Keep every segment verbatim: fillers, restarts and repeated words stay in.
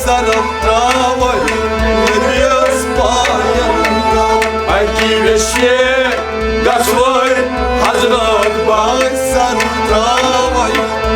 سرم تراوے نبیس pine تل۔ اکی ویشے گژھوے حضرت بل۔ سرم تراوے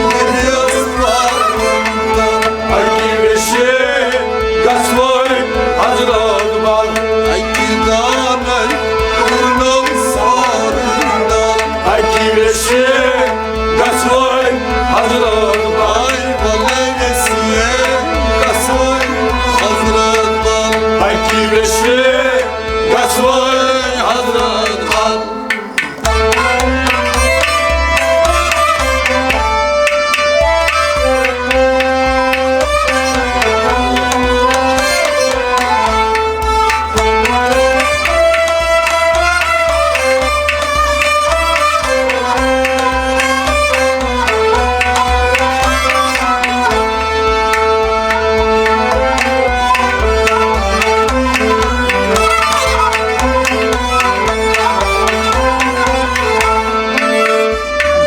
نبیس پاین تل۔ اکی ویشے گژھوے حضرت بل۔ اکی دانے تُرنم سورُے دل۔ اکی ویشے گژھوے حضرت بل۔ ولے ویشے گژھوے حضرت بل۔ اکی ویشے گژھوے حضرت بل۔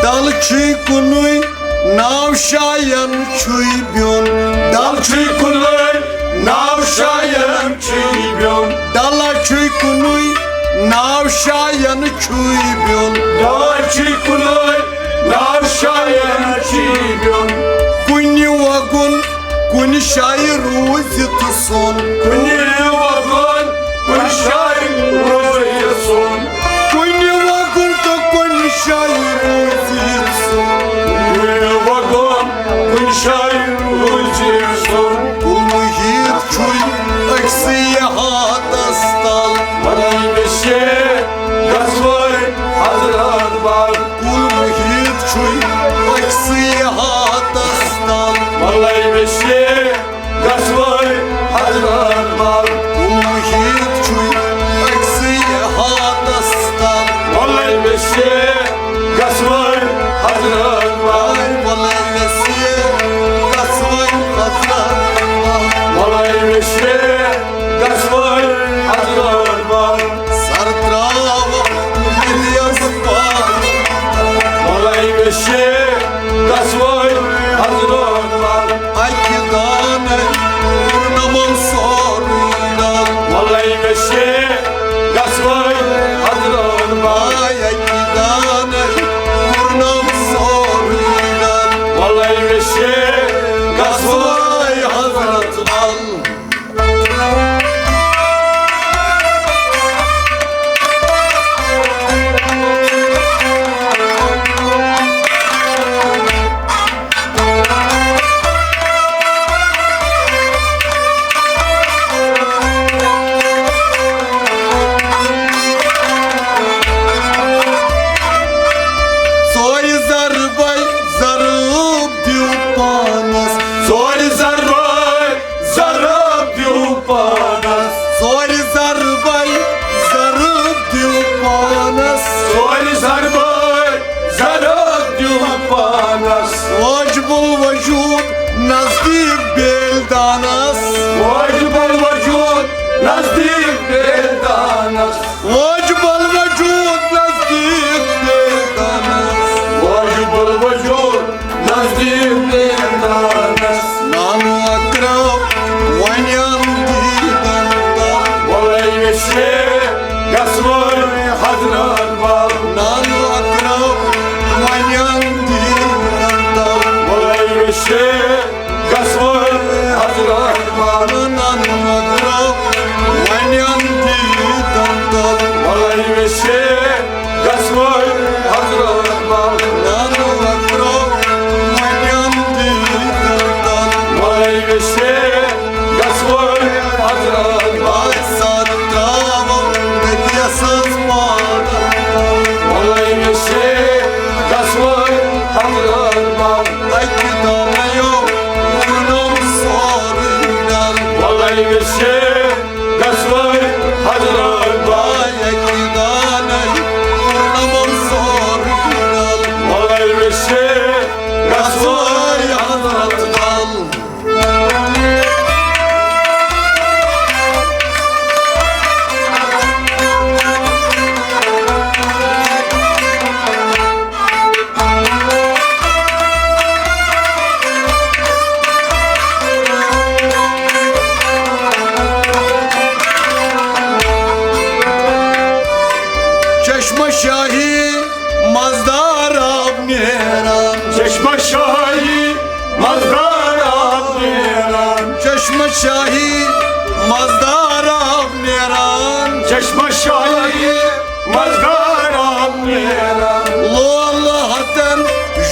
دل چھُے کُنُے، ناو شاین چھُے بیوٚن۔ دل چھُے کُنُے، ناو شاین چھُے بیوٚن۔ دلا چھُے کُنُے، ناو شاین چھُے بیوٚن۔ دلا چھُے کُنُے، ناو شاین چھُے بیوٚن۔ کُنہِ وگُن، کُنہِ شایہِ روٗزِتھ سوٚن۔ کُنہِ وگُن، کُنہِ شایہِ روٗزِتھ سوٚن۔ کُنہِ وگُن تہٕ کُنہِ شایہِ روٗزِتھ سوٚن۔ کُنہِ وگُن، کُنہِ شایہِ روٗزِتھ سوٚن۔ کُل محیط چھُے أکسٕے ہاتس تل۔ وۄنۍ ویشے گژھوے حضرت بل۔ کُل محیط چھُے أکسٕے ہاتس تل۔ وۄنۍ ویشے گژھوے حضرت بل۔ کُل محیط چھُے أکسٕے ہاتس تل۔ وۄنۍ ویشے گژھوے حضرت بل۔ وۄنۍ ویشے گژھوے حضرت بل۔ وۄنۍ ویشے گژھوے حضرت بل۔ سر تراوو نبیس پاین۔ وۄنۍ ویشے گژھوے حضرت بل۔ اکہِ دانے تُرنم سورُے دل۔ وۄنۍ ویشے گژھوے حضرت بل۔ اکہِ دانے تُرنم سورُے دل۔ وۄنۍ ویشے گژھوے حضرت بل۔ ژورِ ضربے ضرب دیو پانس۔ ژورِ ضربے ضرب دیو پانس۔ ژورِ ضربے ضرب دیو پانس۔ ژورِ ضربے ضرب دیو پانس۔ واجب الوجود نزدیک بیل دانس۔ واجب الوجود نزدیک بیل دانس۔ واجب الوجود نزدیک بیل دانس۔ واجب الوجود نزدیک بیل دانس۔ نانہٕ اقرب ونن دیدن تل۔ وۄنۍ ویشے گژھوے حضرت بل۔ نانہٕ اقرب ونن دیدن تل۔ وۄنۍ ویشے گژھوے حضرت بل۔ نانہٕ اقرب ونن دیدن تل۔ وۄنۍ ویشے گژھوے حضرت بل۔ نانہٕ اقرب ونن دیدن تل۔ وۄنۍ ویشے گژھوے حضرت بل۔ سر تراوو نبیس پاین۔ وۄنۍ ویشے گژھوے حضرت بل۔ اکہِ دانیو تُرنم سورُے دل۔ وۄنۍ ویشے گژھوے حضرت بل۔ اکہِ دانے تُرنم سورُے دل۔ وۄنۍ ویشے گژھوے حضرت بل۔ شاہی مزدار آب نیران۔ چشمہ شاہی مزدار آب نیران۔ لولہٕ ہتن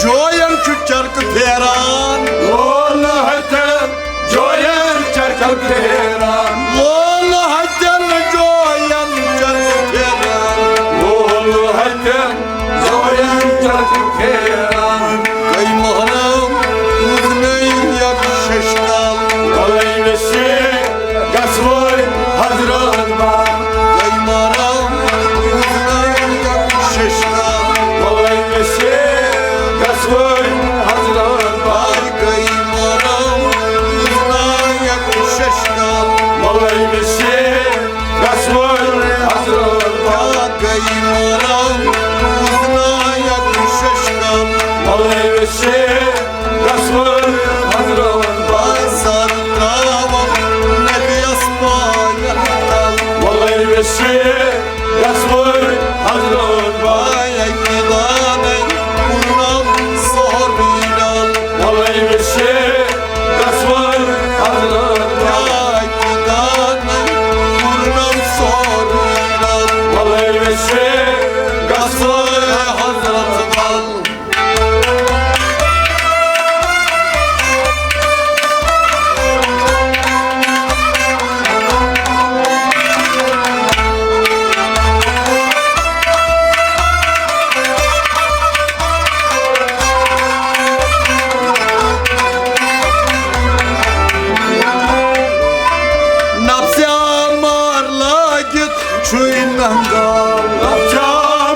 جوین چھُ چرکہٕ پھیران۔ لولہٕ ہتن جوین چرکہٕ پھیران۔ لولہٕ ہتن جوین چرکہٕ پھیران۔ لولہٕ ہتن جوین چرکہٕ پھیران۔ گٔے محرم وُزنے یک ششتل۔ وۄلے ویسے گژھوے حضرت بل۔ گٔے محرم وُزنے یک ششتل۔ وۄلے ویسے گژھوے حضرت بل۔ گٔے محرم وُزنے یک ششتل۔ وۄلے ویسے گژھوے حضرت بل۔ گٔے محرم وُزنے یک ششتل۔ وۄلے ویسے گژھوے حضرت بل۔ سر تراوم نبیس پاین تل۔ وۄلے ویسے گژھوے حضرت بل۔ اکی دانے پورنم سورُے ڈل۔ وۄلے ویسے گژھوے حضرت بل۔ اکی دانے پورنم سورُے ڈل۔ وۄلے ویسے گژھوے حضرت بل۔ نفسہِ مار لٲگِتھ چھُے ننگال۔ نفسہِ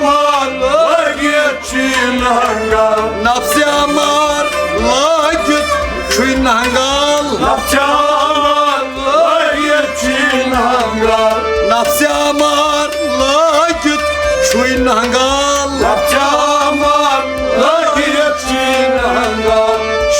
مار لٲگِتھ چھُے ننگال۔ نفسہِ مار لٲگِتھ چھُے ننگال۔ نفسہِ مار لٲگِتھ چھُے ننگال۔ نفسہِ مار لٲگِتھ چھُے ننگال۔ نفسہِ مار لٲگِتھ چھُے ننگال۔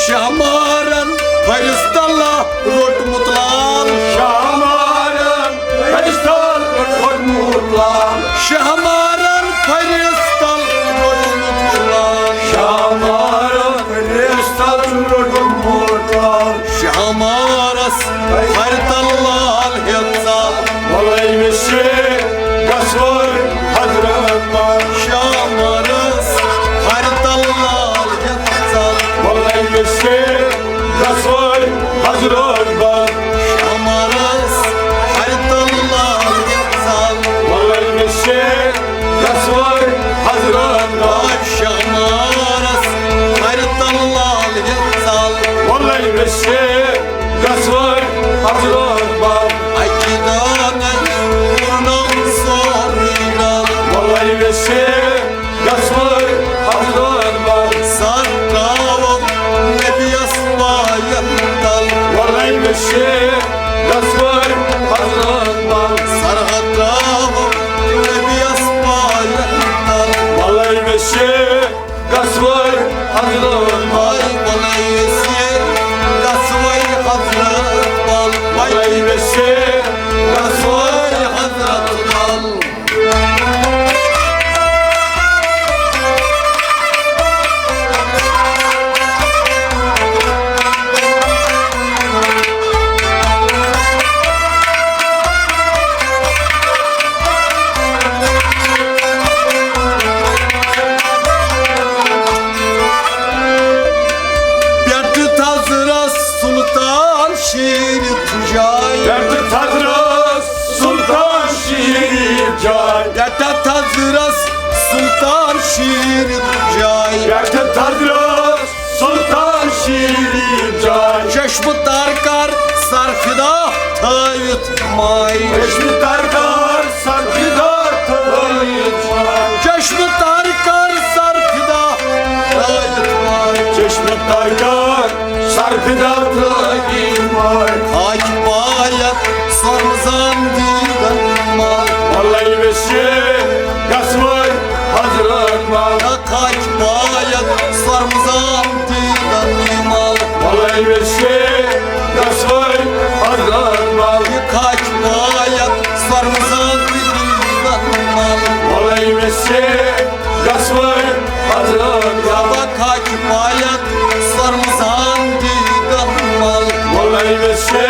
شہمارن فرشتن لا روٚٹمُت لال۔ شہمارن فرشتن روٚٹمُت لال۔ شہمارن فرشتن روٚٹمُت لال۔ شہمارن فرشتن روٚٹمُت لال۔ شہمارس ہرِ تل لال ہیژال۔ وۄلے ویسے گژھوے حضرت بل۔ شہمارس ہرِ تل لال ہیژال۔ وۄلے ویسے گژھوے حضرت بل۔ شہمارس ہرِ تل لال ہیژال۔ وۄلے ویسے گژھوے حضرت بل۔ شہمارس ہرِ تل لال ہیژال۔ وۄلے ویسے گژھوے حضرت بل۔ اکی دانے پورنم سورُے ڈل۔ وۄلے ویسے گژھوے حضرت بل۔ سر تراوم نبیس پاین تل۔ وۄلے ویسے گژھوے حضرت بل۔ سر تراوم نبیس پاین تل۔ وۄلے ویسے گژھوے حضرت بل۔ وۄلے ویسے گژھوے حضرت بل۔ وۄلے ویسے گژھوے حضرت بل۔ پٮ۪ٹھٕ تھزرس سلطان شیٖرِتھ جاے۔ پٮ۪ٹھٕ تھزرس سلطان شیٖرِتھ جاے۔ پٮ۪ٹھٕ تھزرس سلطان شیٖرِتھ جاے۔ پٮ۪ٹھٕ تھزرس سلطان شیٖرِتھ جاے۔ چشمہٕ تر کر سر فدا تھٲوِتھ ماے۔ چشمہٕ تر کر سر فدا تھٲوِتھ ماے۔ چشمہٕ تر کر سر فدا تھٲوِتھ ماے۔ چشمہٕ تر کر سر فدا تھٲوِتھ ماے۔ خاکہِ پایَتھ سۄرمہٕ زان دیٖدن مل۔ وۄلے ویسے گژھوے حضرت بل۔ خاکہِ پایَتھ سۄرمہٕ زان دیٖدن مل۔ وۄلے ویسے گژھوے حضرت بل۔ یہِ خاکہِ پایَتھ سۄرمہٕ زان دیٖدن مل۔ وۄلے ویسے گژھوے حضرت بل۔ خاکہِ پایَتھ سۄرمہٕ زان دیٖدن مل۔ وۄلے ویسے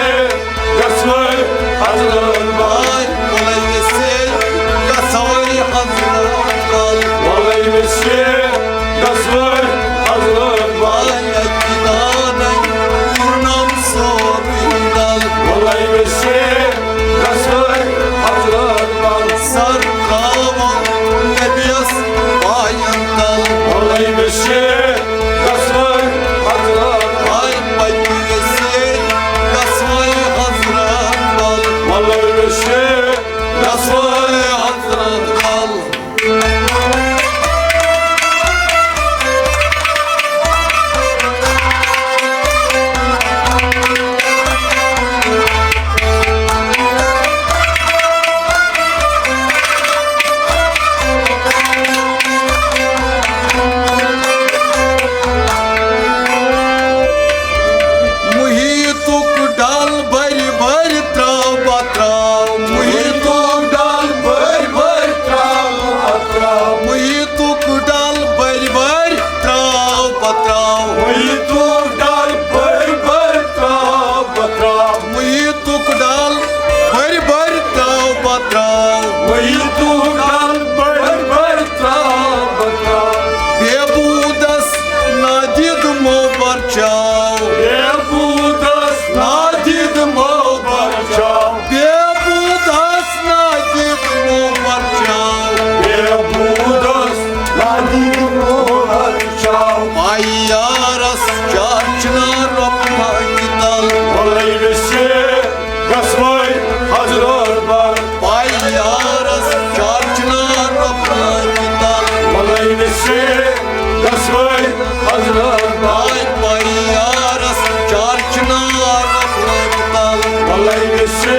ویسے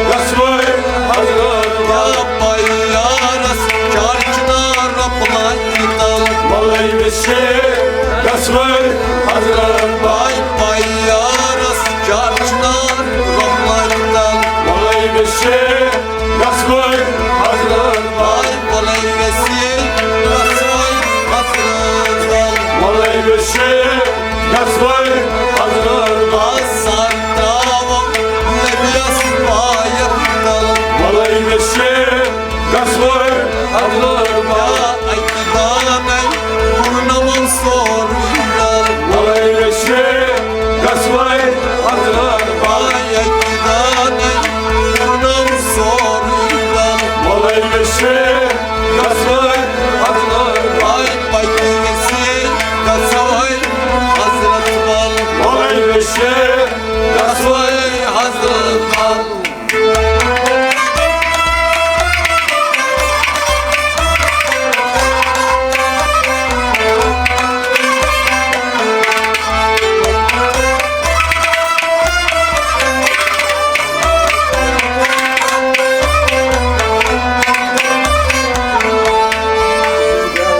گژھوے حضرت بل۔ یا پیارس چار چنار رۄپلن تل۔ وَلَے ویسے گژھوے حضرت بل۔ یا پیارس چار چنار رۄپلن تل۔ وَلَے ویسے گژھوے حضرت بل۔ وَلَے ویسے گژھوے حضرت بل۔ وَلَے ویسے گژھوے حضرت بل۔ سر تراوو نبیس پایَن تل۔ وَلَے ویسے گژھوے حضرت بل۔ یا اکہِ دانَے پوٗرنمو سورُے رل۔ وَلَے ویسے گژھوے حضرت بل۔ یا اکہِ دانَے پوٗرنمو سورُے رل۔ وَلَے ویسے گژھوے حضرت بل۔ پتہٕ ویسے گژھوے حضرت بل۔ وَلَے ویسے گژھوے حضرت بل۔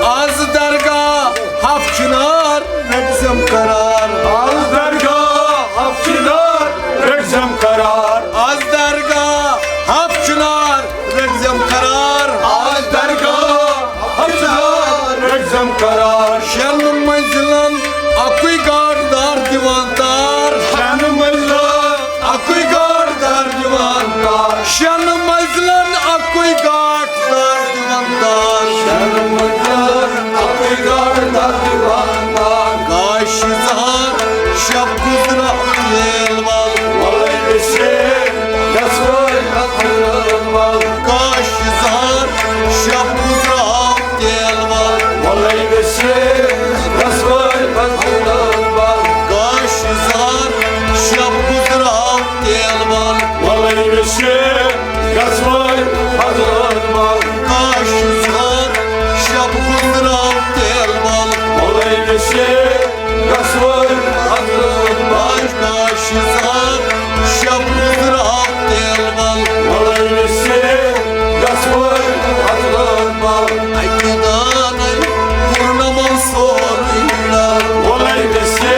از درگاہ ہف چنار رٔٹزم قرار۔ از درگاہ ہف چنار رٔٹزم قرار۔ از درگاہ ہف چنار رٔٹزم قرار۔ از درگاہ ہف چنار رٔٹزم قرار۔ شٮ۪ن منزلن اکُے گاٹھ دار دِوان تار۔ شٮ۪ن منزلن اکُے گاٹھ دار دِوان تار۔ شٮ۪ن منزلن اکُے گاٹھ دار دِوان تار۔ شٮ۪ن منزلن اکُے گاٹھ دار دِوان تار۔ کاش زہر شب گزرا تیل ول۔ وَلَے ویسے گژھوے حضرت بل۔ کاش زہر شب گزرا تیل ول۔ وَلَے ویسے گژھوے حضرت بل۔ کاش زہر شب گزرا تیل ول۔ وَلَے ویسے گژھوے حضرت بل۔ کاش زہر شب گزرا تیل ول۔ وَلَے ویسے گژھوے حضرت بل۔ کاش زہر شب گزرا تیل ول۔ وَلَے ویسے گژھوے حضرت بل۔ اکہِ دانَے پوٗرنمو سورُے رل۔ وَلَے ویسے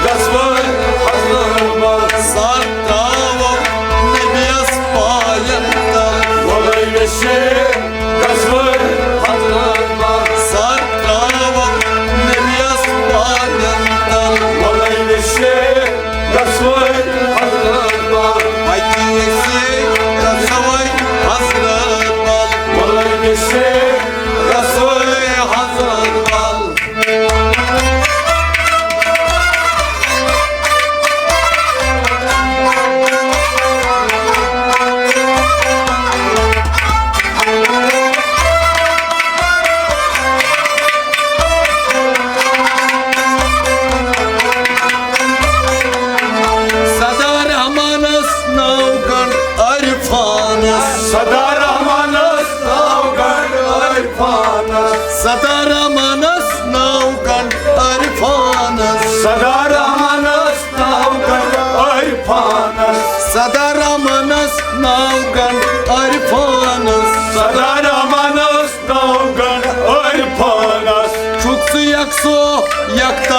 گژھوے حضرت بل۔ سر تراوو نبیس پایَن تل۔ وَلَے ویسے گژھوے حضرت بل۔ سر تراوو نبیس پایَن تل۔ وَلَے ویسے گژھوے حضرت بل۔ پتہٕ ویسے گژھوے حضرت بل۔ وَلَے ویسے گژھوے حضرت بل۔ سدا رحمانس ناو گنڈ عرفانس۔ سدا رحمانس ناو گنڈ عرفانس۔ سدا رحمانس ناو گنڈ عرفانس۔ سدا رحمانس ناو گنڈ عرفانس۔ سدا رحمانس ناو گنڈ عرفانس۔ سدا رحمانس ناو گنڈ عرفانس۔ چھُکھ ژٕ یکسو یک